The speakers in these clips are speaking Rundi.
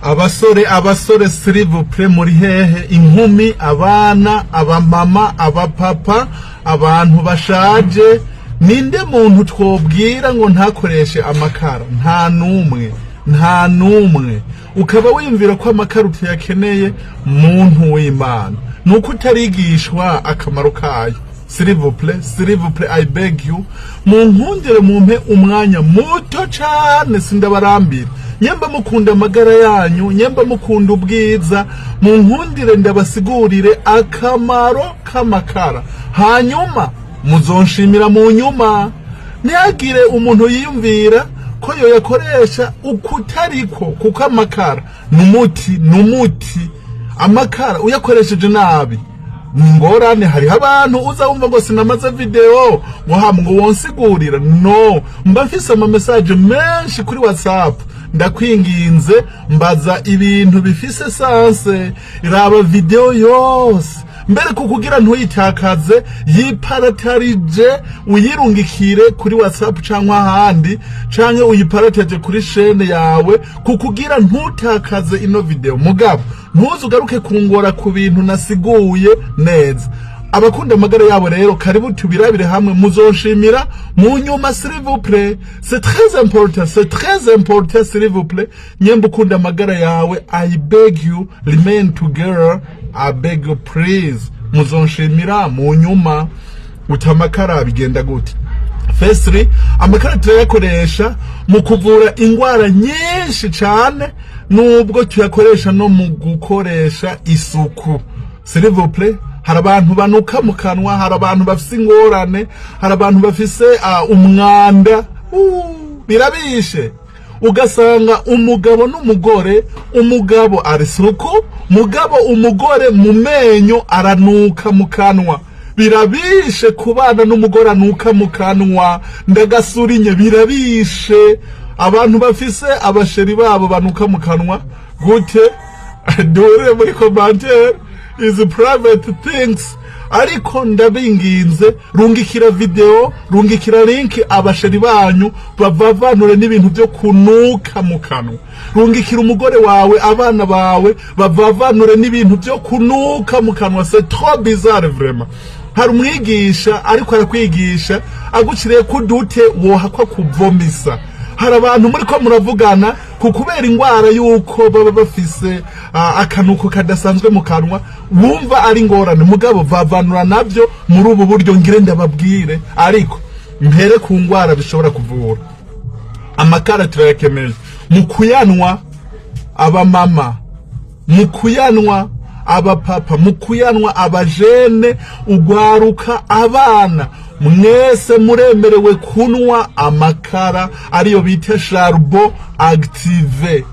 Abasore, abasore, s'il vous plaît, muri hehe? Inkumi, abana, abamama, abapapa, abantu bashaje, ninde muntu twobwira ngo ntakoreshe amakara? Nta numwe, nta numwe. Ukaba wiyumvira ko amakara utayakeneye, muntu w'Imana, nuko utarigishwa akamaro kayo. S'il vous plaît, s'il vous plaît, I beg you, munkundire mumpe umwanya muto cane, sindabarambira. Nyemba mukunda amagara yanyu, nyemba mukunda ubwiza, munkundire ndabasigurire akamaro k'amakara, hanyuma muzonshimira mu nyuma. Ntihagire umuntu yiyumvira ko yoyakoresha ukutariko, kuko amakara ni umuti, ni umuti. Amakara uyakoresheje nabi ni ingorane. Hariho abantu uza wumva ngo sinamaze video, ngo hamwe ngo wonsigurira. No mba mfise ama message menshi kuri WhatsApp. Ndakwinginze, mbaza ibintu bifise sens. Raba video yose mbere, kukugira ntuyitakaze, yiparatarije, uyirungikire kuri WhatsApp cyangwa ahandi, canke uyiparataje kuri chaîne yawe, kukugira ntutakaze ino video. Mugabo ntuze ugaruke kungora ku bintu nasiguye neza. Abakunda amagara yabo rero, karibu tubirabire hamwe, muzonshimira mu nyuma. S'il vous plaît, c'est très important, c'est très important. S'il vous plaît, nyemba ukunda amagara yawe, I beg you, remain together. I beg you, please, muzonshimira mu nyuma. Utamakara bigenda gute? Firstly, amakara turayakoresha mu kuvura ingwara nyinshi cane, nubwo tuyakoresha no mu gukoresha isuku. S'il vous plaît, hari abantu banuka mu kanwa, hari abantu bafise ingorane, hari abantu bafise umwanda. Birabishe, ugasanga umugabo n'umugore, umugabo ari suku, mugabo umugore mu menyo aranuka mu kanwa. Birabishe kubana n'umugore anuka mu kanwa, ndagasurinye, birabishe. Abantu bafise aba chéri babo banuka mu kanwa gute? Duhurire muri commentaire, is private things. Ariko ndabinginze, rungikira video, rungikira link aba chéri banyu, bavavanure n'ibintu byo kunuka mu kanwa. Rungikira umugore wawe, abana bawe, bavavanure n'ibintu byo kunuka mu kanwa. C'est trop bizarre, vraiment. Hari umwigisha ariko arakwigisha, aguciriye kudute, wohakwa kuvomisa. Hari abantu muri ko muravugana, ku kubera ingwara y'uko baba bafise akanuko kadasanzwe mu kanwa, wumva ari ingorane. Mugabo vavanura navyo muri ubu buryo ngire ndababwire. Ariko mpere ku ngwara bishobora kuvura. Amakara turayakeneye mu kuyanwa, abamama mu kuyanwa, abapapa mu kuyanwa, abajene, ugwaruka, abana, mwese muremerewe kunwa amakara, ariyo bita charbon activé.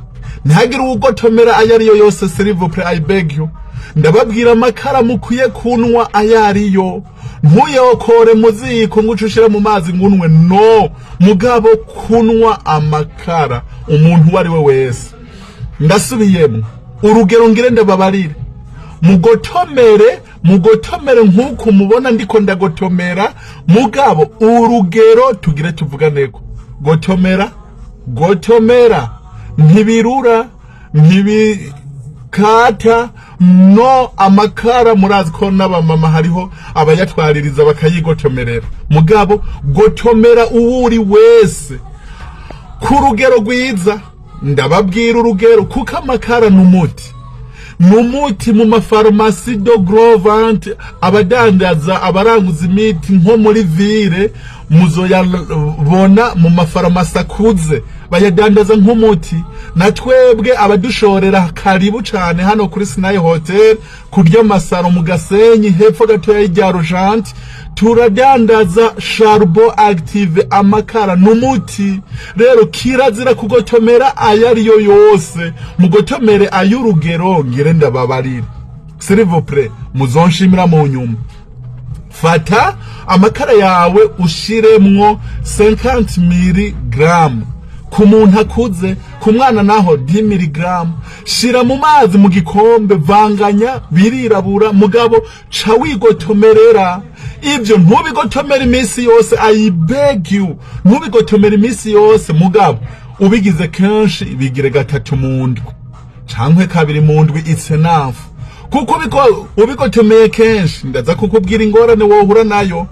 Ntihagire uwugotomera ayo ariyo yose. S'il vous plaît, I beg you. Ndababwira amakara mukwiye kunwa ayo ariyo. Ntuyokore mu ziko ngo uce ushire mu mazi ngunwe, no. Mugabo kunwa amakara, umuntu uwo ari we wese, ndasubiyemo urugero ngire ndababarire: mugotomere, mugotomere nk'uku mubona ndiko ndagotomera. Mugabo urugero tugire tuvuganeko, gotomera, gotomera, ntibirura, ntibikata. No amakara murazi ko n'abamama hariho abayatwaririza bakayigotomerera. Mugabo gotomera uwo uri wese ku rugero rwiza. Ndababwira urugero, kuko amakara ni umuti, ni umuti. Mu mafarumasi de grande vente, abadandaza, abaranguza imiti nko muri ville, muzoyabona mu mafarumasi akuze, bayadandaza nk'umuti. Na twebwe abadushorera, karibu cane hano kuri Sinayi Hotel, kurya amasaro mu Gasenyi, hepfo gatoya y'irya Rujanti, turadandaza charbon activé. Amakara n'umuti. Rero kirazira kugotomera ayo ariyo yose, mugotomere ay'urugero ngire ndababarira. S'il vous plaît, muzonshimira mu nyuma. Fata amakara yawe, ushiremwo 50 mg ku muntu akuze, ku mwana naho 10 mg. Shira mu mazi mu gikombe, vanganya, birirabura. Mugabo ca wigotomerera. Ibyo ntubigotomera iminsi yose, I beg you, ntubigotomera iminsi yose. Mugabo ubigize kenshi, bigire gatatu mu ndwi. Cankwe kabiri mu ndwi, it's enough, kuko ubigotomeye kenshi, ndaza kukubwira ingorane wohura nayo.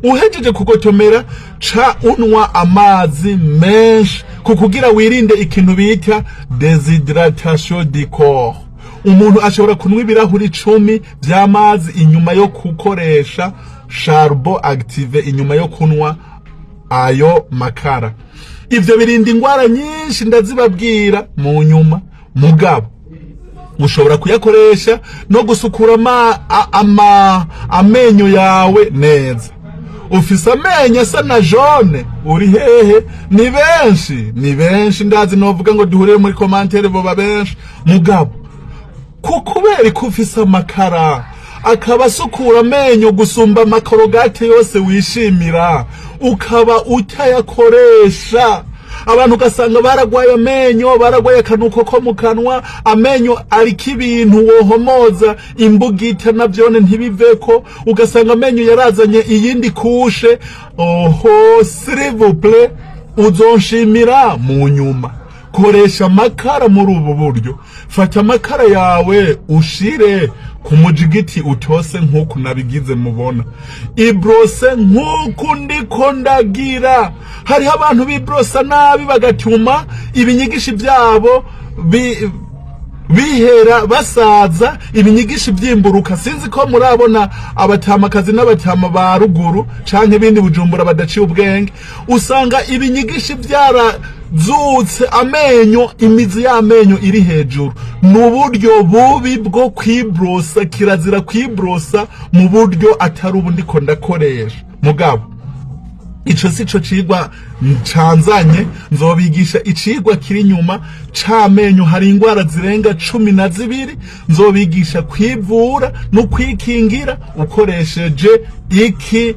Uhejeje kugotomera, ca unwa amazi menshi kukugira wirinde ikintu bita déshydratation du corps. Umuntu ashobora kunywa ibirahuri 10 vy'amazi inyuma yo gukoresha charbon activé, inyuma yo kunywa ayo makara. Ivyo birinda ingwara nyinshi, ndazibabwira mu nyuma. Mugabo ushobora kuyakoresha no gusukura amenyo yawe neza. Ufise amenyo asa na jaune, uri hehe? Ni benshi, ni benshi, ndazi. Novuga ngo duhurire muri commentaire, boba benshi. Mugabo kubera ko ufise amakara akaba asukura amenyo gusumba ama Colgate yose wishimira, ukaba utayakoresha, abantu ugasanga baragwaye amenyo, baragwaye akanuko ko mu kanwa, amenyo ariko ibintu wohomoza imbugita navyone ntibiveko, ugasanga amenyo yarazanye iyindi couche. Oho, s'il vous plaît, uzonshimira mu nyuma. Koresha amakara muri ubu buryo: fata amakara yawe, ushire ku mujigiti utose nk'uku nabigize mubona, ibrose nk'uku ndiko ndagira. Hariho abantu bibrosa nabi, bagatuma ibinyigishi byabo bihera, basaza, ibinyigishi byimburuka. Sinzi ko murabona abatamakazi n'abatama ba ruguru canke ibindi Bujumbura badaciye ubwenge, usanga ibinyigishi byarazutse, amenyo, imizi y'amenyo iri hejuru. Ni uburyo bubi bwo kwibrosa. Kirazira kwibrosa mu buryo atari ubu ndiko ndakoresha. Mugabo ico si co cigwa ncanzanye, nzobigisha icigwa kiri inyuma c'amenyo. Hari ingwara zirenga 12 nzobigisha kwivura no kwikingira ukoresheje iki,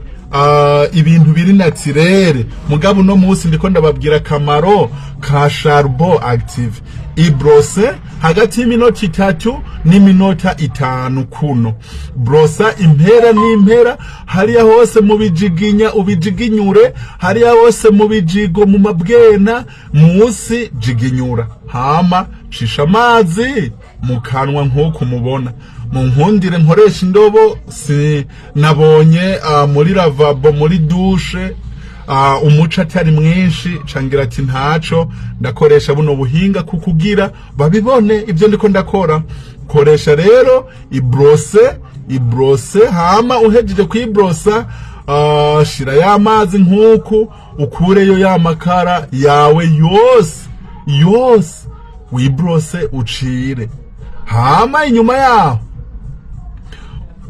ibintu biri naturel. Mugabo uno munsi ndiko ndababwira akamaro ka charbon activé. Ibrose hagati y'iminota 3 n'iminota 5. Kuno brosa impera n'impera, hariya hose mu bijiginya ubijiginyure, hariya hose mu bijigo, mu mabwena musi jiginyura. Hama cisha amazi mu kanwa nk'uko mubona. Mu nkundire nkoresha indobo, si nabonye muri lavabo, muri douche, umuco atari mwinshi, cangira ati ntaco, ndakoresha buno buhinga kukugira babibone ibyo ndiko ndakora. Koresha rero, ibrose, ibrose. Hama uhejeje kwibrosa, shira ya mazi nk'uku, ukureyo ya makara yawe yose yose, wibrose, ucire. Hama inyuma yaho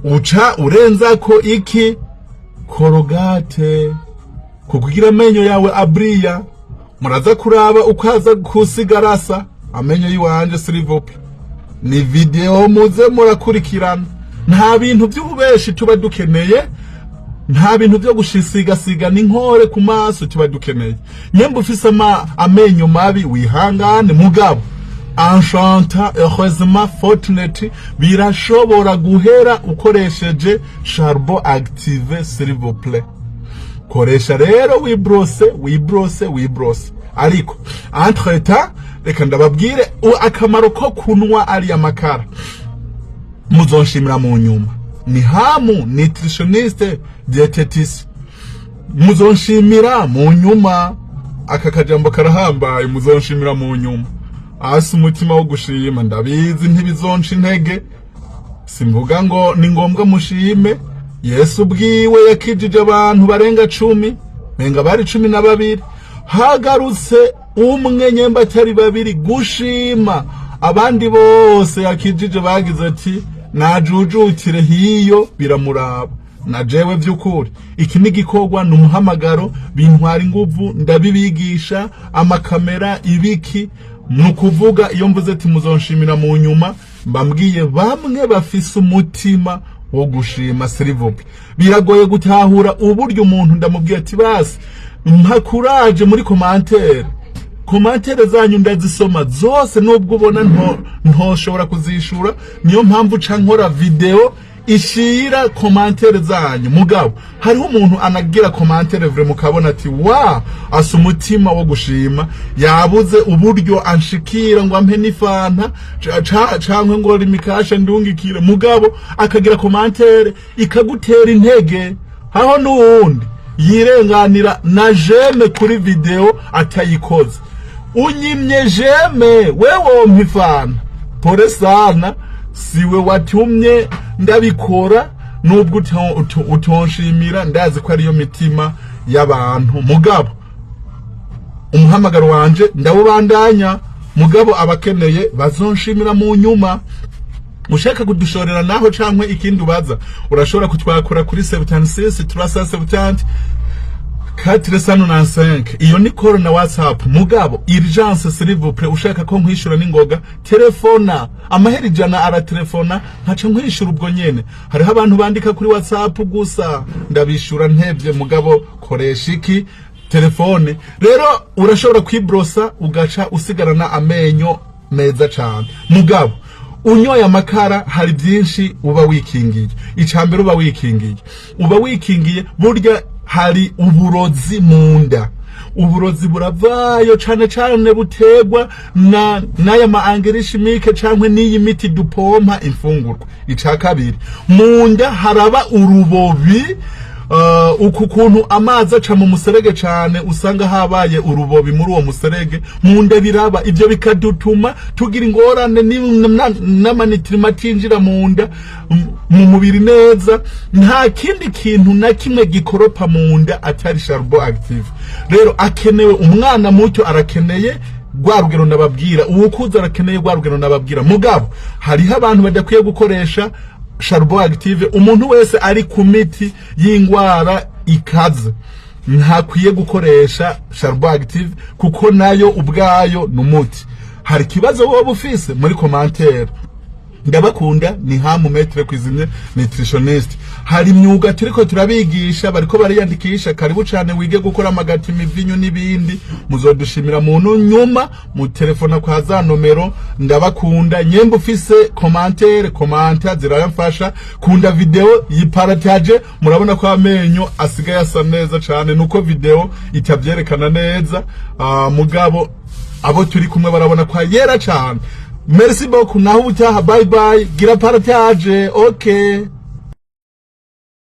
uca urenzako iki? Colgate, kukugira amenyo yawe abriya. Muraza kuraba uko aza kusigarasa amenyo yiwanje. S'il vous plaît, ni vidéo muze murakurikirana. Nta bintu by'ububeshi tuba dukeneye, nta bintu byo gushisiga n'inkore ku maso tuba dukeneye. Nyemba ufise amenyo mabi, wihangane. Mugabo enchanté, heureusement, fortunate, birashobora guhera ukoresheje charbon activé. S'il vous plaît, koresha rero, wibrose, wibrose, wibrose. Ariko entre temps, reka ndababwire akamaro ko kunwa ariya makara, muzonshimira mu nyuma. Ni hamu nutritionniste diététicien, muzonshimira mu nyuma. Aka kajambo karahambaye, muzonshimira mu nyuma. Hasi umutima wo gushima, ndabizi ntibizonca intege. Simvuga ngo ni ngombwa mushime. Yesu ubwiwe yakijije abantu barenga 10, menga bari 12, hagarutse umwe nyemba atari babiri gushima. Abandi bose yakijije bagize ati najujukire hiyo, biramuraba. Na jewe by'ukuri iki ni igikorwa, ni umuhamagaro, bintwara inguvu, ndabibigisha, amakamera, ibiki. Ni ukuvuga iyo mvuze ati muzonshimira mu nyuma, mbambwiye bamwe bafise umutima wo gushima. S'il vous plaît, biragoye gutahura uburyo umuntu ndamubwiye ati basi mpa courage muri commentaire. Commentaire zanyu ndazisoma zose, nubwo ubona ntoshobora kuzishura. Niyo mpamvu ca nkora vidéo Ishira commentaires zanyu. Mugabo hariho umuntu anagira commentaire vrai, mukabona ati wa asa umutima wo gushima, yabuze uburyo anshikira ngo ampe n'ifanta cankwe ngo rimikashe ndungikire, mugabo akagira commentaire ikagutera intege. Haho n'uwundi yirenganira na j'aime kuri video atayikoze. Unyimye j'aime, we wompa ifanta? Pole sana, siwe watumye ndabikora. Nubwo utonshimira, ndazi ko ariyo mitima y'abantu. Mugabo umuhamagaro wanje ndawubandanya, mugabo abakeneye bazonshimira mu nyuma. Ushaka kudushorera naho cankwe ikindi ubaza, urashobora kutwakura kuri 76 370 495. Iyo ni call na WhatsApp. Mugabo urgence, s'il vous plaît, ushaka ko nkwishura n'ingoga, telefona. Amahera 100 aratelefona, nkaca nkwishura ubwo nyene. Hariho abantu bandika kuri WhatsApp gusa, ndabishura ntevye. Mugabo koresha iki? Telefone. Rero urashobora kwibrosa ugaca usigarana amenyo meza cane. Mugabo unyoye amakara hari byinshi uba wikingiye. Icambere uba wikingiye, burya hari uburozi mu nda. Uburozi buravayo cane cane butegwa na n'aya ma engrais chimiques cankwe n'iyi miti dupompa imfungurwa. Ica kabiri, mu nda haraba urubobi. Uku kuntu amazi aca mu muserege cane, usanga habaye urubobi muri uwo muserege mu nda. Biraba ivyo bikadutuma tugira ingorane n'ama nutriments atinjira mu nda, mu mubiri neza. Nta kindi kintu na kimwe gikoropa mu nda atari charbon actif. Rero akenewe, umwana muto arakeneye rwa rugero nababwira, uwukuze arakeneye rwa rugero nababwira. Mugabo hariho abantu badakwiye gukoresha charbon active. Umuntu wese ari ku miti y'ingwara ikaze ntakwiye gukoresha charbon active, kuko nayo ubwayo ni umuti. Hari ikibazo woba ufise, muri commentaire. Ndabakunda, ni hamu maître cuisinier nutritionniste. Hari imyuga turiko turabigisha, bariko bariyandikisha. Karibu cane wige gukora amagati, imivinyu n'ibindi. Muzodushimira muntu nyuma mu telefona kwa za nomero. Ndabakunda. Nyemba ufise commentaire, commenta, zirayamfasha. Kunda video, yipartage. Murabona ko amenyo asigaye asa neza cane, nuko video itavyerekana neza. Mugabo abo turi kumwe barabona ko yera cane. Merci beaucoup, naho ubutaha. Bye bye. Gira partage. Okay.